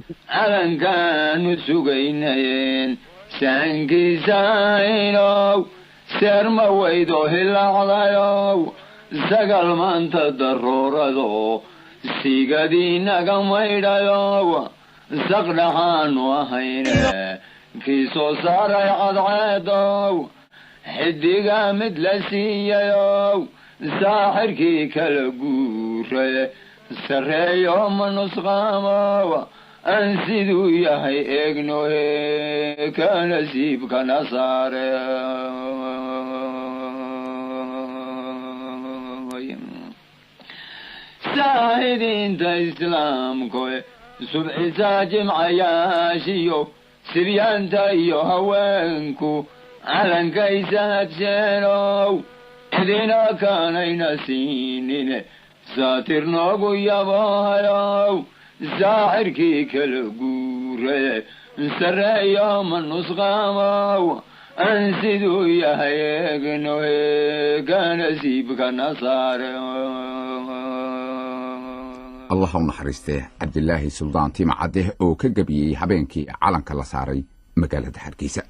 Calankaanu sugaynayeen saankiisaynow, seerma weydo hilaacdayow, sagal maanta daruurado sigadii naga maydhayow, saqdhaxaanu ahayne kii soo saaray cadceedow, xidiga mid la siiyayow, saaxirkii kala guuray sarreeyo ma nusqaamow, aan siduu yahay eegnohe ka nasiibkana saare. Saahidiinta islaamkoe subxisaa jimcayaashiyo sibyaanta iyo haweenku calankaysahadsheenow, cidina kaanayna siinine saatir noogu yaboohayow, saaxirkii kala guuraye sarreeyo ma nusqaamow, aan siduu yahay eegnohe ka nasiibkana saare. Allah u naxariistee Cabdilaahi Suldaan Timacadeh oo ka gebiyey habeenkii calanka la saaray magaalada Hargeysa.